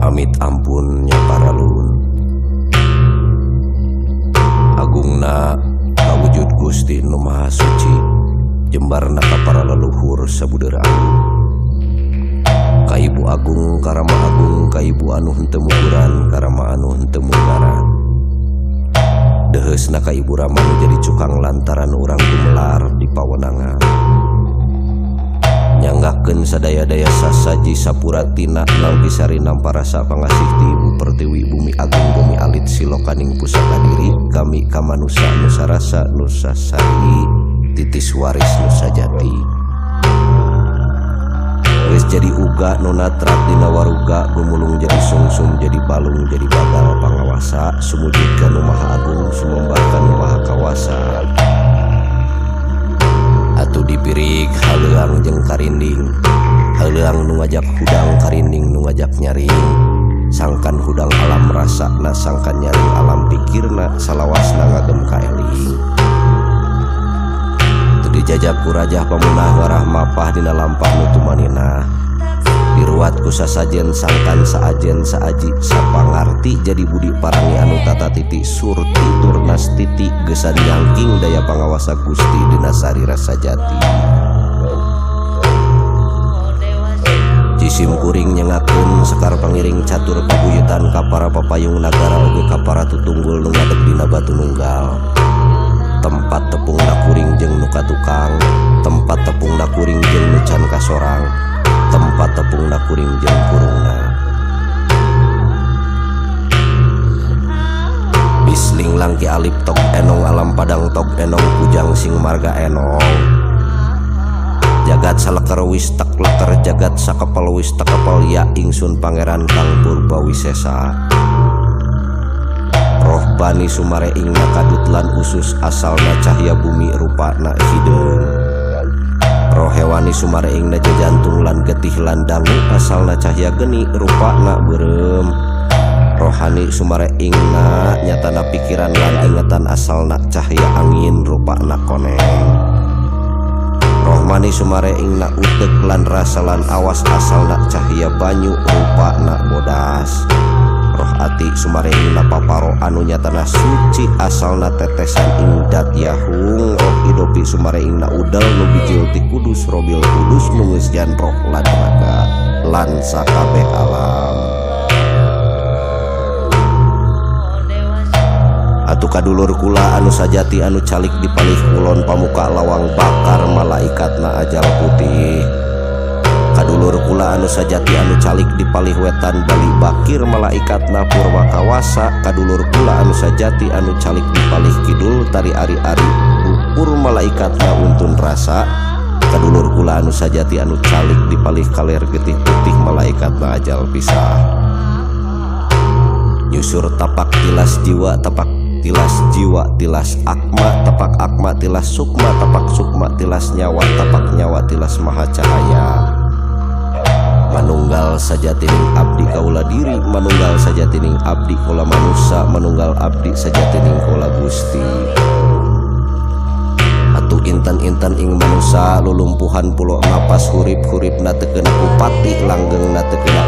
Pamit ampun nya paralun. Agungna kawujud Gusti Nu Maha Suci jembarna ka para leluhur sabudeur agung. Ka Ibu Agung Karama Agung, ka Ibu anu henteu muguran, Karama anu henteu munggaran. Deuheusna ka Ibu Rama nu jadi cukang lantaran urang gumelar di pawenangan. Nyanggakeun sadaya-daya sasaji sapuratina nalgisari namparasa pangasih ti Ibu Pertiwi Bumi Agung Bumi Alit silokaning pusaka diri kami kamanusa nusa rasa nusa sari titis waris nusa jati. Geus jadi uga nu natrat dina waruga gumulung jadi sungsum jadi balung jadi bagal pangawasa sumujud ka Nu Maha Agung sumembah ka Nu Maha Kawasa. Atuh dipirig haleuang jeung karinding, haleuang nu ngajak hudang, karinding nu ngajak nyaring. Sangkan hudang alam rasana, sangkan nyaring alam pikirna, salawasna ngagem kaeling. Teu dijajab ku rajah pamunah ngarah mapah dina lampah nu tumaninah. Diruat ku sasajen sangkan saajen saaji sapangarti jadi budi parangi anu tata titi surti turnas titi gesan nyangking daya pangawasa Gusti dina sarira sajati. Cisim kuring nyengakeun sekar pangiring catur kabuyutan ka para papayung nagara oge ka para tutunggul nu ngadeg dina batu nunggal. Tempat tepungna kuring jeung nu katukang, tempat tepungna kuring jeung nu can kasorang, tempat tepungna kuring jeung kurungna. Bisling langki alip tok enong alam padang tok enong kujang sing marga enong. Jagat saleker wis tek leker jagat sakepel wis tekepel ya ingsun pangeran kang purba wisesa. Roh bani sumare ing kadut lan usus asalna cahya bumi rupana hideung. Roh hewani sumare ing jantung lan getih lan dangu asalna cahya geni rupana beureum. Rohani sumare ingna nyatana pikiran lan ingetan asalna cahya angin rupana koneng. Rohmani sumare ingna utek lan rasa lan awas asalna cahya banyu rupana bodas. Roh ati sumare ingna paparo anu nyatana suci asalna tetesan ing dat yahung. Roh idopi sumare ingna udel nu bijil ti kudus robil kudus nu geus jan roh lan raga lan sakabeh alam. Atuh kadulur kula anu sajati anu calik di palih kulon pamuka lawang bakar malaikatna ajal putih. Kadulur kula anu sajati anu calik di palih wetan bali bakir malaikatna purwa kawasa. Kadulur kula anu sajati anu calik di palih kidul tari ari-ari bukur malaikatna untun rasa. Kadulur kula anu sajati anu calik di palih kaler getih putih malaikatna ajal pisah. Nyusur tapak tilas jiwa tapak tilas jiwa tilas akma tapak akma tilas sukma tapak sukma tilas nyawa tapak nyawa tilas maha cahaya. Manunggal sajatining abdi kaula diri, manunggal sajatining abdi kaula manusa, manunggal abdi sajatining kaula Gusti. Atuh intan-intan ing manusa lulumpuhan pulo napas hurip-huripna teu kena ku pati langgengna teu kena